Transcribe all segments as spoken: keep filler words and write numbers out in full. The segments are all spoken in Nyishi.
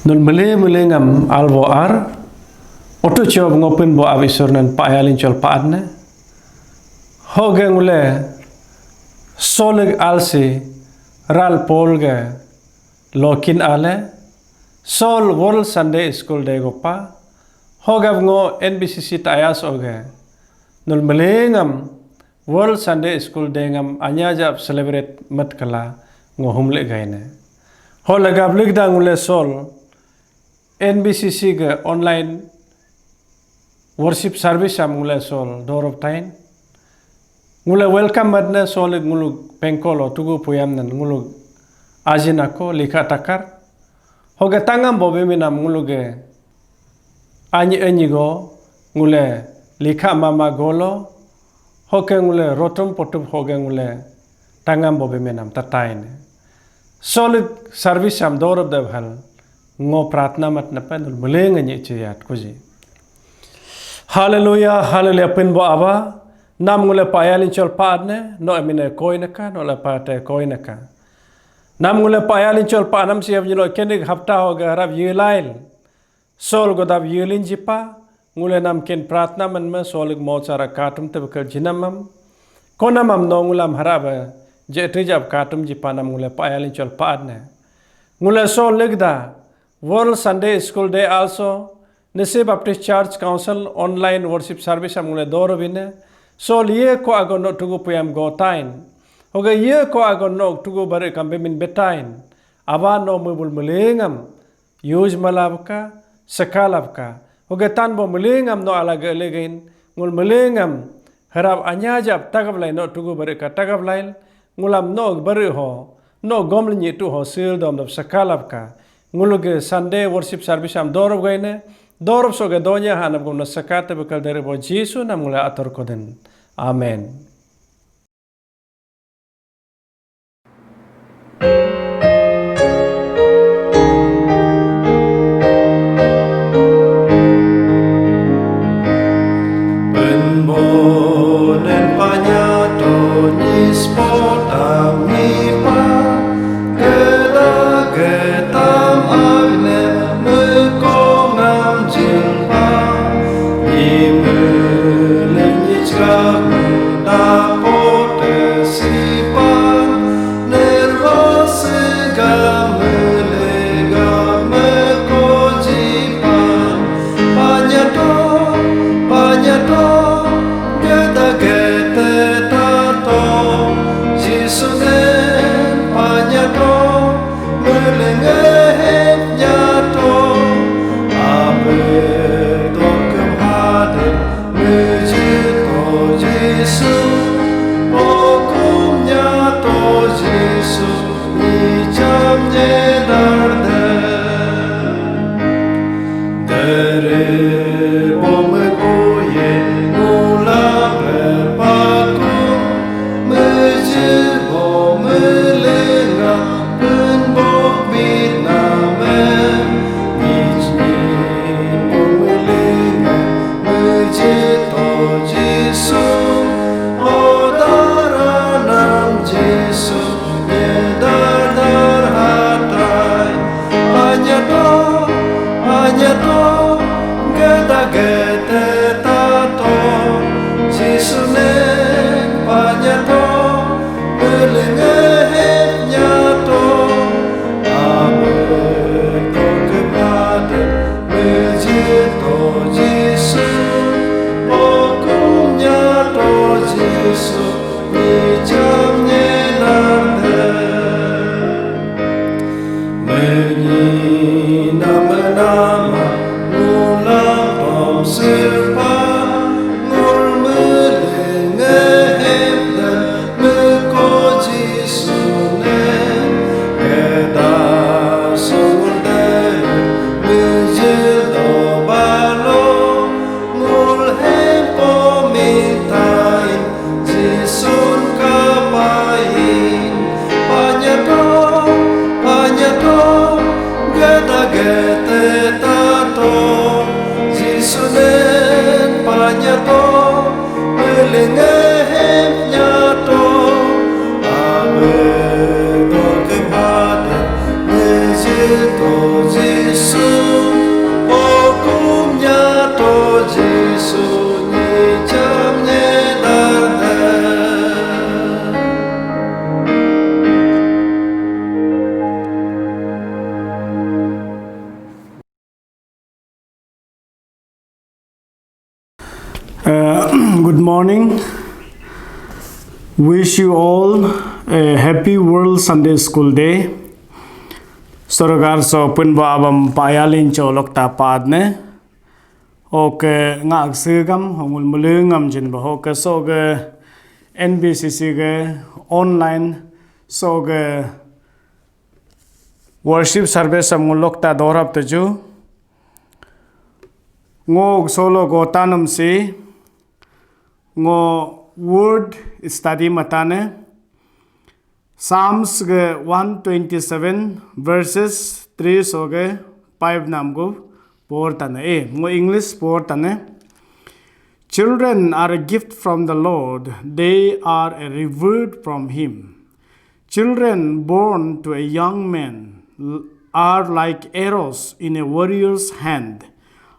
Nul mele mele ngam alvo ar. Otu chiob ngopin bo ab Isur nan paayalin chol paadne. Hoge ngule solig alsi ral Paul ge lokin ale. Sol World Sunday School Day gopa. Hogab ngo N B C C tayas oge. Nul mele ngam World Sunday School Day ngam anya jab celebrate mat kala ngo humle gaine. Ho lagab ligda ngule sol N B C C ge online worship service am ngule sol dorop tain. Ngule welcome matne sol nguluk pengkolo tugu puyam nan nguluk ajin ako likha takar. Hoge tangam bobe minam nguluge anyi anyi go ngule likha mama golo. Hoke ngule rotum potup hoge ngule tangam bobe menam tatain. Solik service am dorop de hal ngo pratna mat na penul meleng nyi chiyat kuji. Haleluya, haleluya, pin bo aba. Nam ngule payalin chol paat ne, no emine koi naka, no le pate koi naka. Nam ngule payalin chol pa nam siap nyilo kenik hapta hoge harap yilail. Sol godap yilin jipa, ngule nam ken pratna man me solik mochara katum te bekel jinamam. Konamam no ngulam harap je tejap katum jipa nam ngule payalin chol paat ne. Ngule sol legda, World Sunday School Day also, Nyishi Baptist Church Council online worship service am ngule doro bine. Sol ye ko agon no tugu puyam go tain. Hoge ye ko agon no tugu bare kambe min betain. Aba no mubul melengam. Yuj malabka, sekalabka. Hoge tan bo melengam no ala ge legain, ngul melengam harap anya jab tagap lai no tugu bari ka tagap lail, ngulam no bari ho, no gom lenyi tu ho sil dom dom sekalabka. Nguluge Sunday worship service am dorop gaine, dorop soge donya hanap gom no sekate bekal dari bo Jisu nam ngule atur koden. Amen. Uh, good morning. Wish you all a happy World Sunday School Day. Sorogar so punbo abam payalin cholok ta padne. Oke, ngak segam hongul melengam jin ba. Oke, so ge N B C C ge online so ge worship service am ngulok ta dorap tuju. Ngo solo go tanum si ngo word study matane. Psalms ge one twenty-seven verses three so ge five nam go por tane. Eh, ngo English por tane. Children are a gift from the Lord. They are a reward from Him. Children born to a young man l- are like arrows in a warrior's hand.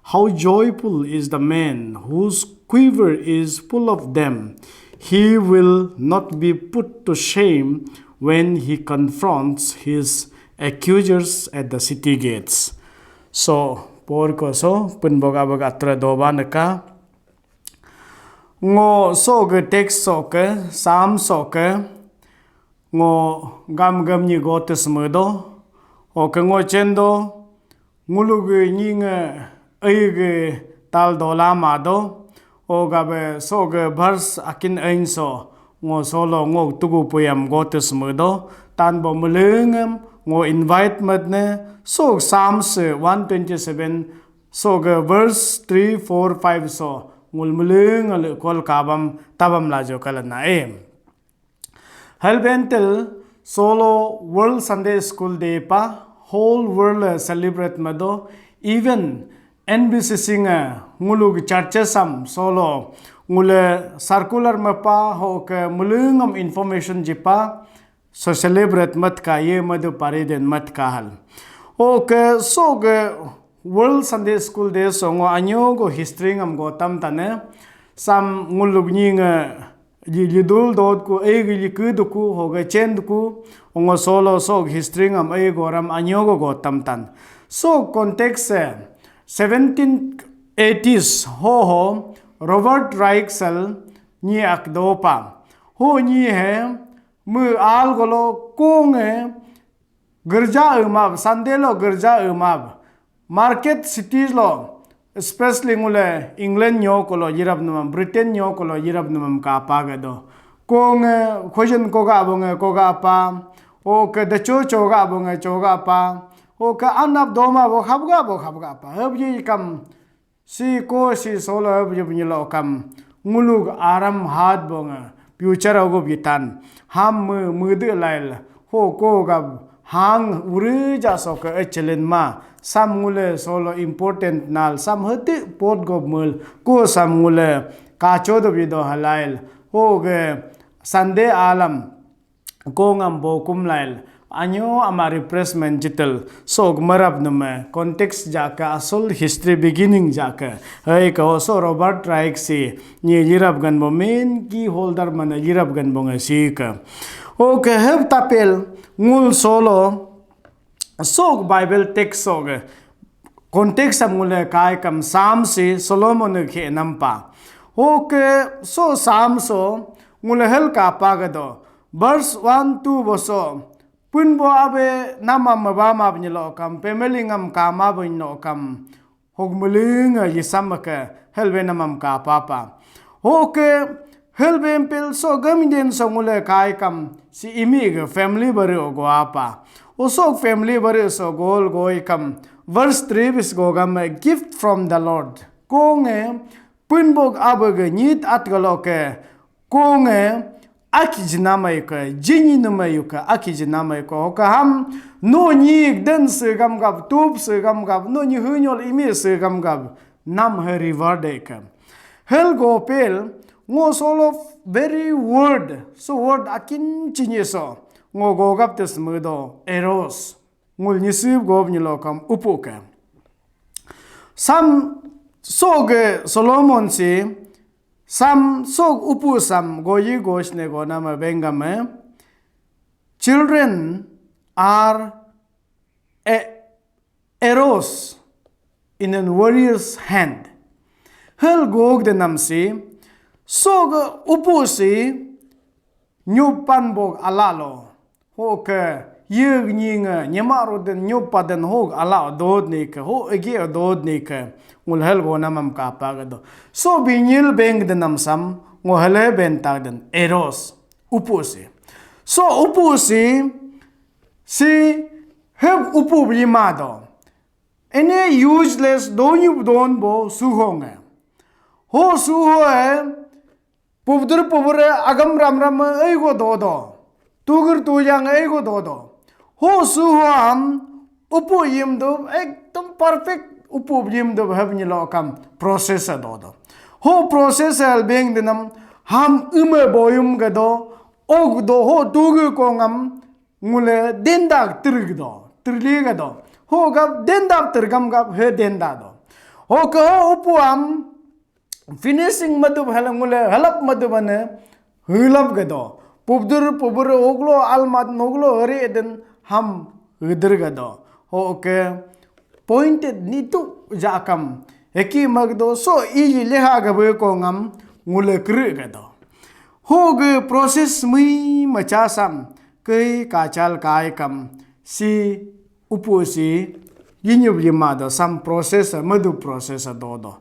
How joyful is the man whose quiver is full of them. He will not be put to shame when he confronts his accusers at the city gates. So, por ko so, pun boga boga atra doba neka. Ngo so ke text so ke, Psalm so ke, ngo gam gam ni go tes medo. O ke ngo chendo, ngulu ge ni nge ai ge tal dola ma do. O gabe so ge verse akin ain so, ngo solo ngo tugu puyam go tes medo. Tan bo melengem, ngo invite mat ne, so Psalms one twenty-seven, so ge verse three, four, five so ngul mulung ngul kol kabam tabam lajo kalana e. Helbentel solo World Sunday School Day pa whole world celebrate mado, even N B C C nga ngulug churches am solo ngule circular mapa ho ke mulungam information jipa, so celebrate mat ka ye madu pariden mat ka hal. Oke, so ge World Sunday School Day so ngo anyo go history ngam go tam tane. Sam ngulug ni nge li lidul dot ku e gi li kudu ku ho ge chen ku ngo solo so history ngam e go ram anyo go go tam tan. So context se seventeen eighties ho ho Robert Raikes ni ak dopa. Ho ni he mu al golo kong e gerja emab, Sunday lo gerja emab, market cities lo, especially ngule England nyo kolo yirab numam, Britain nyo kolo yirab numam ka apa ga do. Kong e khojen koga bonge koga apa, o ke decho choga bonge choga apa, o ke anap doma bo habga bo habga apa. Hab yi kam si ko si solo hab yi nyelo kam ngulug aram hat bonge future ogo bitan. Ham me mede lail ho ko gab hang ure ja so ke echelin ma. Sam ngule solo important nal, sam hete pot go mul ko sam ngule kacho do bido halail ho ge Sunday alam kongam bokum lail anyo ama replacement jitel sok marap nume context jaka asol history beginning jaka. Hei ka oso Robert Raikes ni yirap gan bo main key holder mana yirap gan bo nge si ka. Oke, heb tapel ngul solo sok Bible text sok context am ngule kai kam Psalm si Solomon khe nampa. Oke, so Psalm so ngule hel ka pa ga do. Verse one two boso, pun bo abe nama maba ma bnyelo kam, family ngam kama bnyelo kam, hog muling yisam ke helbe namam ka papa. Hoke helbe empel so gam den so ngule kai kam, si imi ge family bare ogo apa. Osok family bare so gol goi kam. Verse three bis go gam, a gift from the Lord. Konge pun bog abe ge nyit at galo ke, konge aki jinamai ke, jinyi numai ke, aki jinamai ko. Ka ham no nyi den se gam gab, tup se gam gab, no nyi hunyol imi se gam gab, nam he reward ke. Hel go pel, ngo solo very word, so word akin chinye so, ngo go gab tes medo, eros, ngul nyisib gob nyilo kam upu ke. Sam so ge Solomon si, sam sok upu sam goyi gosh ne gona ma bengame. Children are a arrows in a warrior's hand. hel gog de nam si, so ga upu si, nyupan bog alalo. Ho ke, ye nyi nge, nyema ro den nyupa den ho ala dod ni ke, ho ege dod ni ke, ngul hel go namam ka pa ga do. So bi nyil beng de nam sam, ngo hele ben tag den, eros, upu si. So upu si, si, heb upu bi ma do. Ene useless donyup don bo suho nge. Ho suho e, pubdur pubur e, agam ram ram e, eigo dodo. Tugur tuyang e, eigo dodo. Ho suho am, upu yim dub, ekdom perfect upu yim dub heb nyilo kam process e dodo. Ho process e albeng dinam, ham ume boyum gado, og do ho tugu kongam, ngule dendak terg do, terli ga do. Ho gap dendak tergam gap he denda do. Ho ke ho upu am finishing madub hela ngule halap madub ane hulap ga do. Pubdur pubur oglo almat noglo hari eden ham hudur ga do. Ho ke pointed nitu jakam heki magdo so iji leha ga be ko ngam ngule kru ga do. Ho ge process mui macha sam, kei kachal kai kam si upu si yinyup yima do sam process, madu process do do.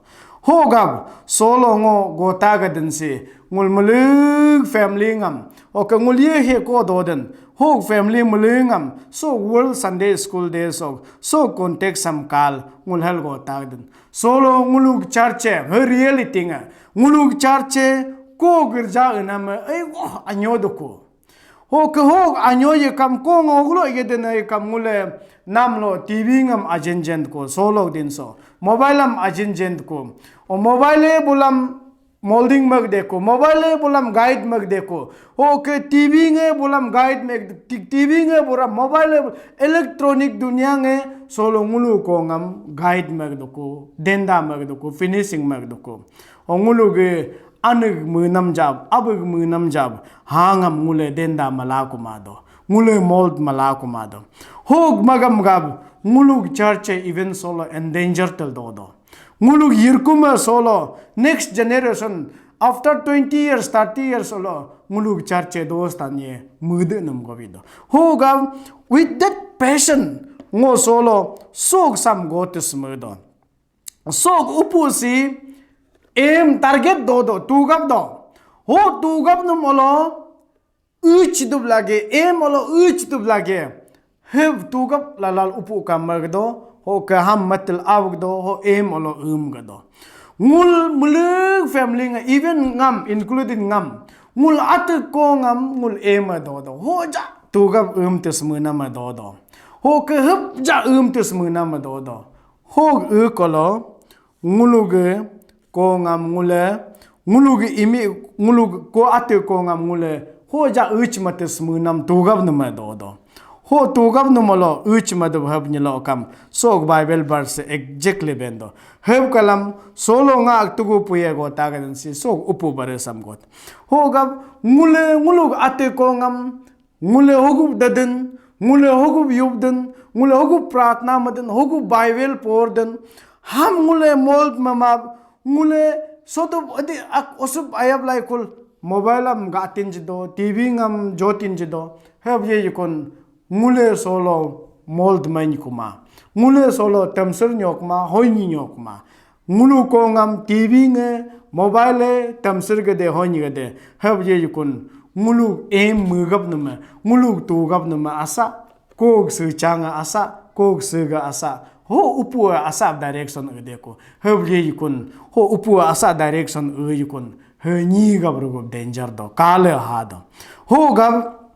Ho gab solo ngo gota ga den si ngul muluk family ngam. Oke ngul ye he ko do den. Ho family muluk ngam. So World Sunday School Day so, so context sam kal ngul hel gota ga den. Solo nguluk church e, he reality nga. Nguluk church e, ko girja enam e, ei, oh, anyo duku. Ho ke ho anyo ye kam ko ngoglo ye den ye kam ngule nam lo T V ngam ajen jen ko, solo din so. Mobile am ajen jen ko. O mobile e bulam molding mag deko, mobile e bulam guide mag deko. Ho ke T V nge bulam guide mag, T-, T V nge buram mobile e bul-, electronic dunia nge solo ngulu ko ngam guide mag doko, denda mag doko, finishing mag doko. O ngulu ge anug menam jab, abug menam jab, hangam ngule denda mala kuma do, ngule mold mala kuma do. Hog magam gab ngulu church e even solo endanger tel do do. Nguluk yirkuma solo, next generation, after twenty years, thirty years solo, nguluk church e dos tanye, mude nam govido. Ho gam, with that passion, ngo solo, sok sam gotis mudo. Sok upu si, aim target do do, tugap do. Ho tugap num olo, uch dub lage, aim olo uch dub lage. Hev tugap lalal upu ka magdo, ho ke ham matil awgdo, ho aim olo um gado. Ngul muluk family nga, even ngam, including ngam. Ngul atu ko ngam, ngul aim do do. Ho ja tugap um tes mena ma do do. Ho ke hep ja um tes mena ma do do. Ho u kolo, ngulu ge, ko ngam ngule, ngulu ge imi, ngulu ge ko ate ko ngam ngule, ho ja uch mate smunam tugap numa do do. Ho tugap numa lo uch mate hab nyelo kam, sok Bible verse exactly bendo. Hab kalam, solo nga ak tugu puye go tagadan si, sok upu bare sam got. Ho gab, ngule, ngulu ge ate ko ngam, ngule hogup dadin, ngule hogup yubdin, ngule hogup pratna madin, hogup Bible pordin, ham ngule mold mamab, ngule sotup adi ak osup ayab laikul, mobile am gatin jido, T V ngam jotin jido, heb ye yukun, ngule solo mold main kuma, ngule solo temsir nyokma, hoini nyokma, ngulu ko ngam T V nge, mobile e, tamsir gede, hony gede, heb ye yukun, ngulu em mugap nume, ngulu tugap nume asa, kog se changa asa, kog se ga asa, ho upu asa direction gede ko, heb ye yukun, ho upu asa direction e yukun, he nyi gap rugo danger do, kale ha do. Ho gap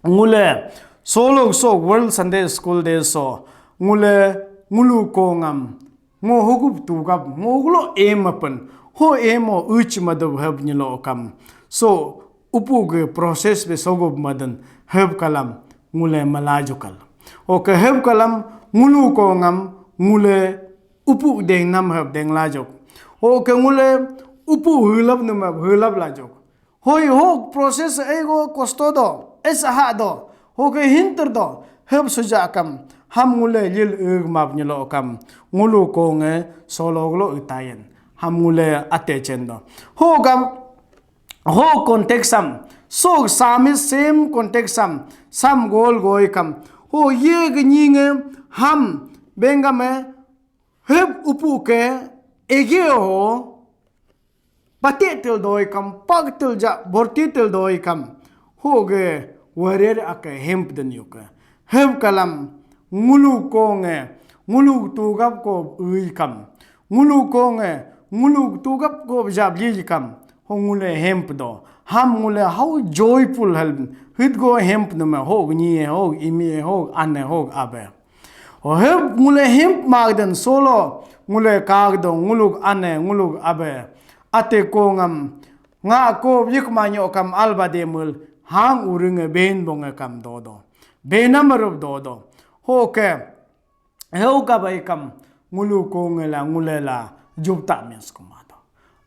ngule, solo so World Sunday School Day so, ngule, ngulu ko ngam, ngo hugup tugap, ngo hugulo aim apan, ho aim o uch madub heb nyelo kam. So, upu ge process be sogup madan heb kalam ngule malajukal. Oke heb kalam ngulu ko ngam ngule upu deng nam heb deng lajuk. Oke ngule upu hulap num heb hulap lajuk. Hoi ho process ego kosto do, es aha do, ho ke hinter do, heb suja kam, ham ngule lil eg map nyelo kam, ngulu ko nge solo glo itayen. Ham ngule ate chen do. Ho gam, ho context sam, so same, same context sam, sam gol goi kam. Ho ye gni nge ham bengame hep upu ke ege ho pate til doi kam, pak til ja, borti til doi kam. Ho ge warer ake hemp den yuke. Hemp kalam ngulu konge, ngulu tugap ko ui kam. Ngulu konge, ngulu tugap ko jab li kam. Ho ngule hemp do. Ham ngule how joyful hel. Hit go hemp nume ho gni, ho imi, ho ane, ho abe. Ho hemp ngule hemp magden solo ngule kagdo nguluk ane, nguluk abe. Ate kongam nga ko yik manyo kam alba de mul hang uringe ben bonge kam dodo. Benam rup dodo. Ho ke heu ka bai kam ngulu konge la ngule la jupta mens kumado.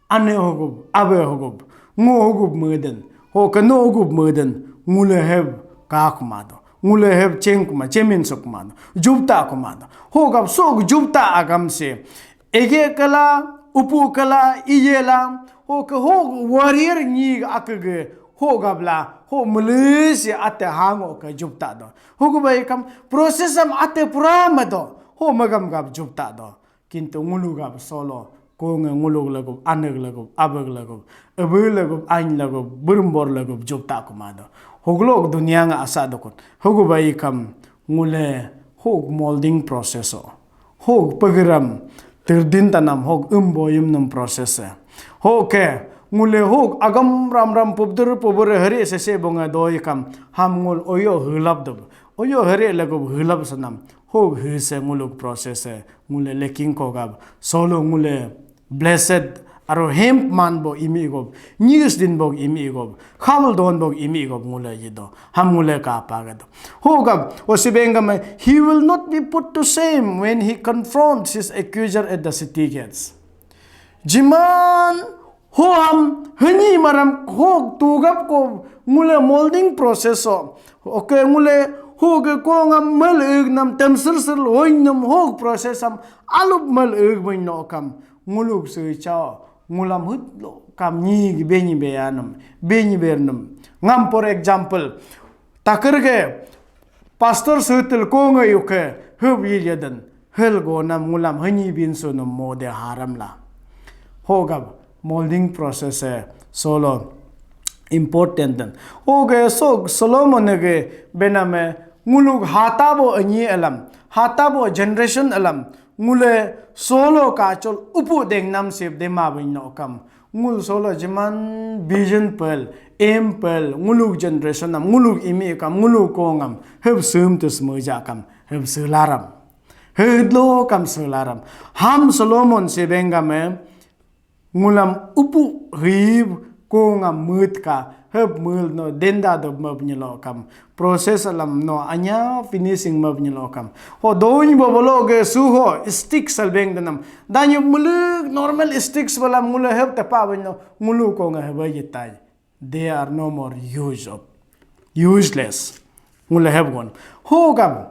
Ane hogub, abe hogub, ngo hogub meden, ho kano hogub meden, ngule heb ka kumado. Ngule heb cheng kuma, chemin so kumado. Jupta kumado. Ho gab so jupta agam se. Ege kala, upu kala, iye la, ho ke ho warrior ni akege, ho gab la, ho Malaysia ate hango ke jupta do. Ho gub bai kam process am ate pura mado, ho magam gab jupta do. Kintu ngulu gab solo, konge nguluk lagub, aneg lagub, abeg lagub, ebe lagub, ain lagub, berembor lagub jupta kumado. Hoglok dunia nga asa dokot. Ho gub bai kam ngule hog molding process o. Hog pegeram tirdin tanam hog emboyum num process e. Hog ke ngule hog agam ram ram pubdur pubur hari sese bonga doi kam ham ngul oyo hulap dub. Oyo hari lagub hulap sanam. Hog hise nguluk process e. Ngule leking kogab solo ngule blessed aro hemp man bo imi gob, news din bo imi gob, khabal don bo imi gob ngule yido, ham ngule ka pagado. Hogab, osibengam, he will not be put to shame when he confronts his accuser at the city gates. Jiman ho ham hani maram ho tugap ko ngule molding process o. Okay, ngule ho ge ko ngam mal eg nam tem sir sir hoin nam ho process am alup mal eg bin no kam. Nguluk sui chao, ngulam hut lo kam nyi gi benyi beyanam, benyi bernam. Ngam, for example, takar ge pastor sutil ko nge yuke hub yi yadan, hel go nam ngulam hanyi bin su nam mo de haram la. Ho gab molding process e solo important dan. Ho ge so Solomon ge bename nguluk hatabo anyi alam, hatabo generation alam, ngule solo kachol upu deng nam sip dema bin no kam. Ngul solo jiman vision pel, aim pel, nguluk generation am, nguluk imi kam, nguluk kongam, heb sum tus meja kam, heb selaram. Hedlo kam selaram. Ham Solomon sebengam e, ngulam upu hib kongam mut ka, heb mul no denda do mab nyelo kam. Process alam no anya finishing mab nyelo kam. Ho doi bo bolo ge su ho stick salbeng danam. Danyu muluk normal sticks balam ngule heb tepa banyo ngulu ko nge heba yitai. They are no more use of, useless. Ngule heb gon. Ho gam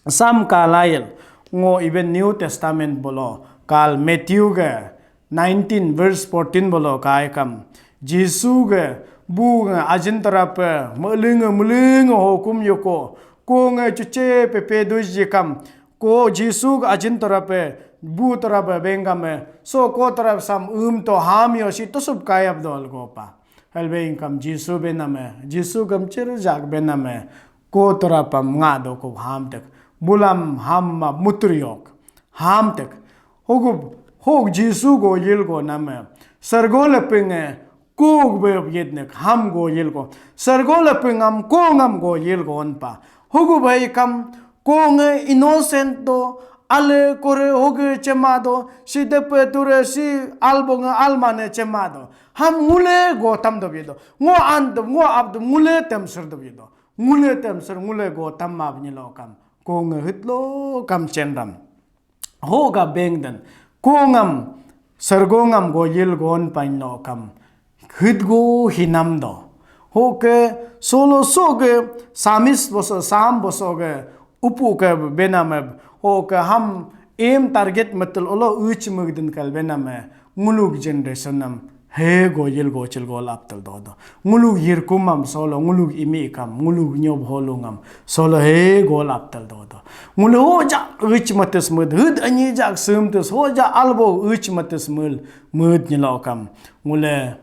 Sam Carlyle ngo even New Testament bolo kal Matthew ge nineteen verse fourteen bolo kai kam. Jisu ge bu nge ajin tarape melinge melinge hukum yoko. Ko nge chuche pepe duji kam. Ko Jisu ge ajin tarape bu tarape bengame. So ko tarap sam um to ham yo si tusup kayap dol gopa. Helbe ingkam Jisu bename. Jisu gam chir jak bename. Ko tarapam nga do ko ham tek. Bulam ham ma mutur yok. Ham tek. Hogub, hog Jisu go yil go name. Sargo le pinge, kog be yet nek ham go yil go. Sargo le pingam ko ngam go yil go onpa. Hogub hai kam ko nge innocent do, ale kore hoge chema do, si depe ture si albo nge almane chema do. Ham ngule go tam do yedo. Ngo an do, ngo ab do, ngule tem sir do yedo. Ngule tem sir, ngule go tam ma bini lo kam. Ko nge hitlo kam chenram. Ho ga beng den. Ko ngam, sargo ngam go yil gon pain no kam. Hit go hinam do. Ho ke solo so ge samis boso, sam boso ge upu ke bename. Ho ke ham aim target metel olo uch mugdin kal bename. nguluk generation nam he goyil gochil gol aptal dodo. Nguluk yirkum am solo, nguluk imi kam, nguluk nyob holung am solo he gol aptal dodo. Ngule hoja uch matis mud, hud anyi jak sum tis, hoja albo uch matis mul, mud nyilo kam. Ngule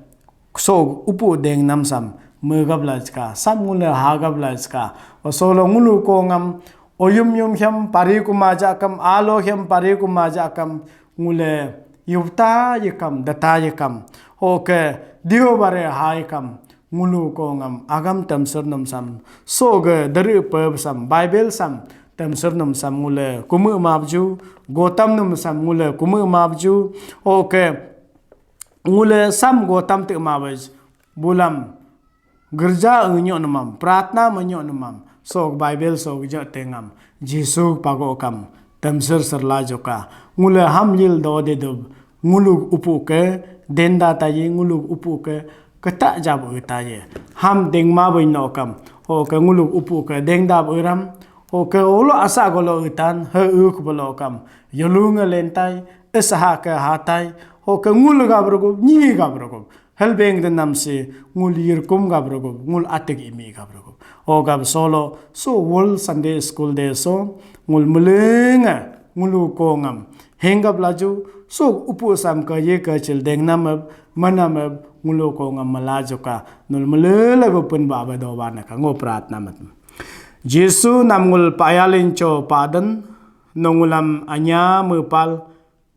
so upu deng nam sam megap lajka, sam ngule hagap lajka. O solo ngulu kongam, oyum yum hem pari kuma jakam, alo hem pari kuma jakam, ngule yupta yekam, data yekam. Oke, dio bare hai kam, ngulu kongam, agam temsur num sam, so ge deri peb sam, Bible sam, temsur num sam ngule kumu mabju, gotam num sam ngule kumu mabju. Oke, ngule sam gotam te mabaj, bulam gerja nyo namam, pratna menyo namam, sok Bible sok je tengam, Jisu pago kam, temsir serla joka, ngule ham lil do de dub, nguluk upu ke, denda tayi nguluk upu ke, ketak jab utaye, ham dengma bino kam, ho ke nguluk upu ke, dengda beram, ho ke olo asa golo utan, he uk belo kam, yolunga lentai, esaha ke hatai, ho ke ngul gabrugup, nyi gabrugup. Helbeng denam si ngul yirkum gabrugup, ngul atik imi gabrugup. O gab solo, so World Sunday School Day so, ngul melenga, ngulu kongam. Henggap laju, so upu sam ke ye ke chil deng namab, manamab, ngulu kongam melaju ka, nul melela gupun ba ba doba naka, ngo pratna mat. Jisu nam ngul payalincho padan, no ngulam anya mepal,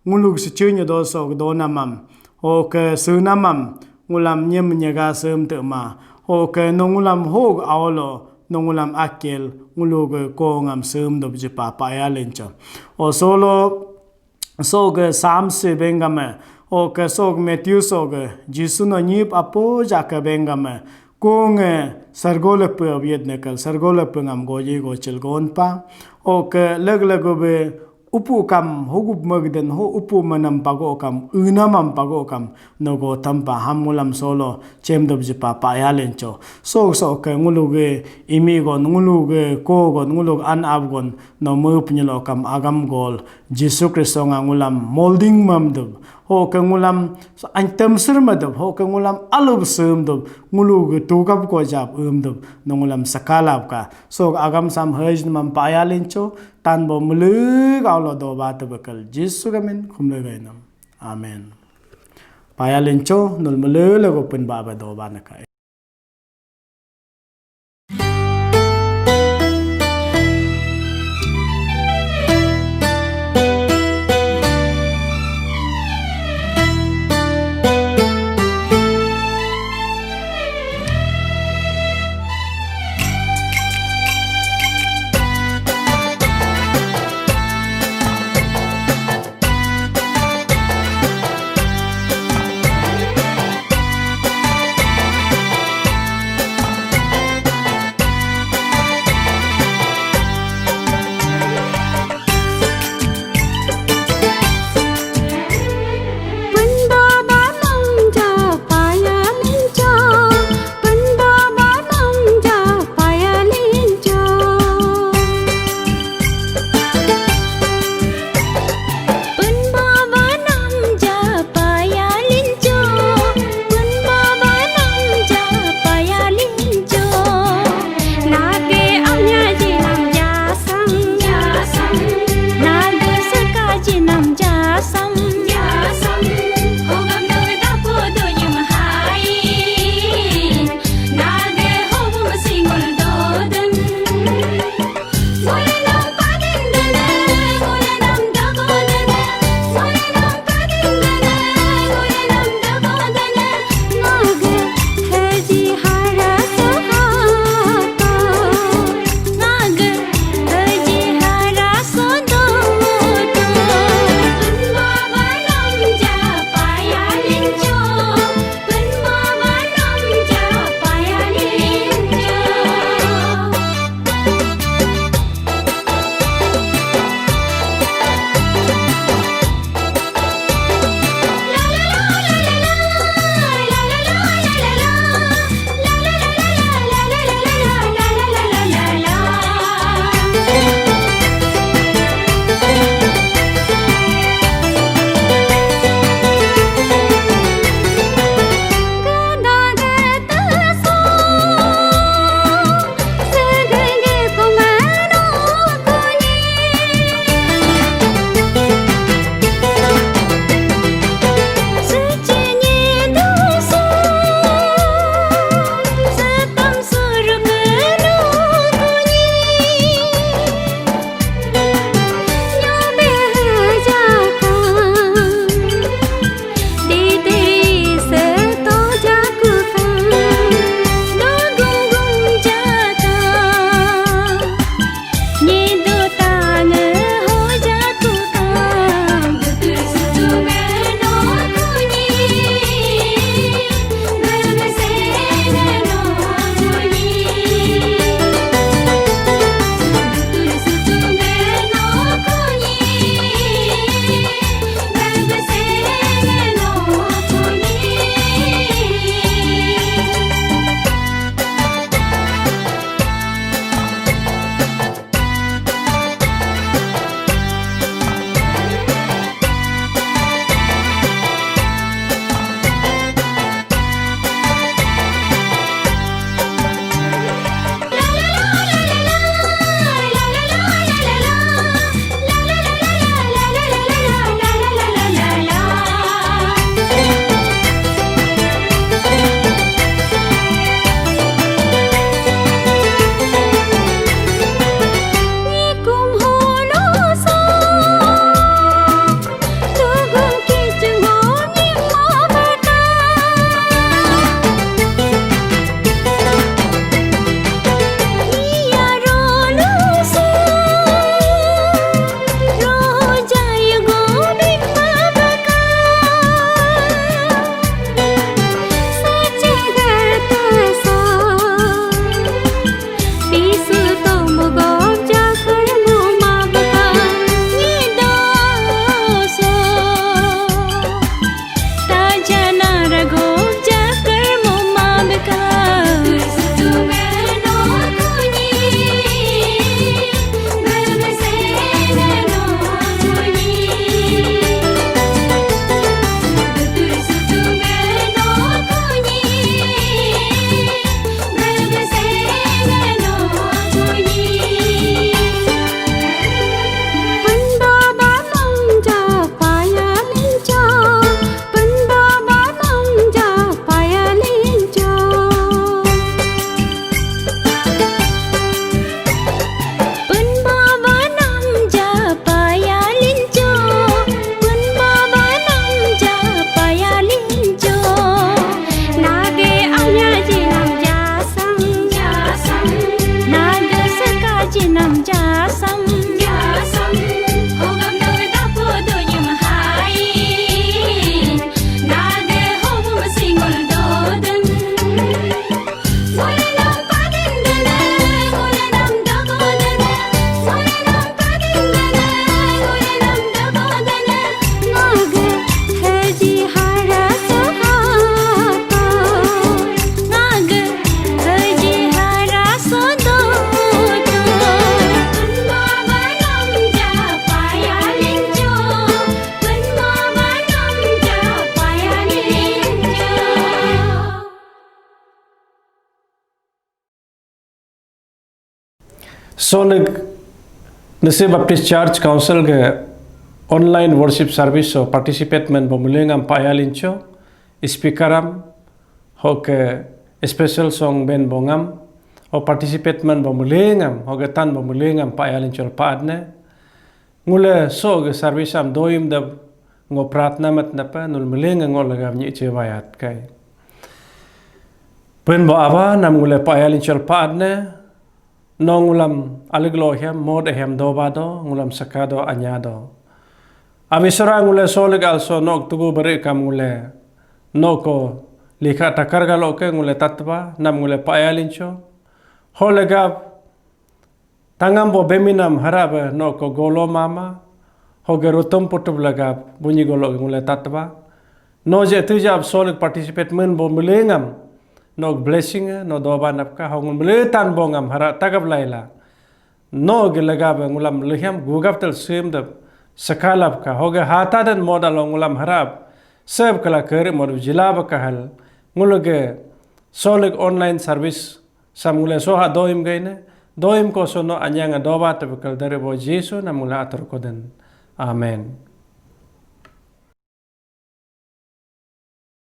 nguluk seche nyedo sok do namam, ho ke se namam, ngulam nyem nyega sem te ma, ho ke no ngulam hog aolo, no ngulam akel, nguluk ko ngam sem do jepa paya lencho. O solo, so ke Sam se bengame, ho ke sok Matthew so ke, Jisu no nyip apo ja ke bengame, kong, eh, sargo lepe abiet nekal, sargo lepe ngam goji gochil gonpa, ho ke leg lego be, upu kam, hugup magden, ho upu manam pago kam, unamam pago kam, nogo tampa, ham ngulam solo, chem dob jipa, pa ya lencho. Sok sok ke nguluge, imi gon, nguluge, ko gon, ngulug an ab gon, no mup nyelo kam, agam gol, Jisu Kristo nga ngulam, molding mam dub, ho ke ngulam, antem sir ma dub, ho ke ngulam, alub sum dub, nguluge, tugap ko jab, um dub, no ngulam sakalab ka, sok agam sam hej mam pa ya lencho, Tan bo mele gaulo doba tebekal Jisu gamin kumle gainam. Amen. Paya lencho nul mele lego pun ba ba doba naka. Solik Nyishi Baptist Church Council ke online worship service so participate men bo mulengam payalincho, speaker am, hoke special song ben bongam, ho participate men bo mulengam, hoke tan bo mulengam payalincho paadne. Ngule so ke service am doim dab ngo pratna mat napa nul muleng ngo lagam nyi chewayat kai. Pen bo aba nam ngule payalincho paadne. No ngulam alig lo hiam, mod hiam doba do, ngulam saka do, anya do. Avisora ngule solik also nok tugu beri kam ngule. No ko likha takar galo ke ngule tatba, nam ngule payalincho. Ho legap tangam bo beminam harap no ko golo mama, ho ge rutum putup legap bunyi golo ke ngule tatba. No je tu jab solik participate men bo mulengam. No blessing, no doba napka, ho ngul mele tan bongam hara tagap laila. No ge lega be ngulam lehiam gugap tel sim de sekalap ka, ho ge hata den modal ngulam harap. Seb kala keri mod jila be kahal. Ngul ge solik online service sam ngule soha doim gaine. Doim ko sono anyang doba te bekal dari bo Jesu nam ngule atur koden. Amen.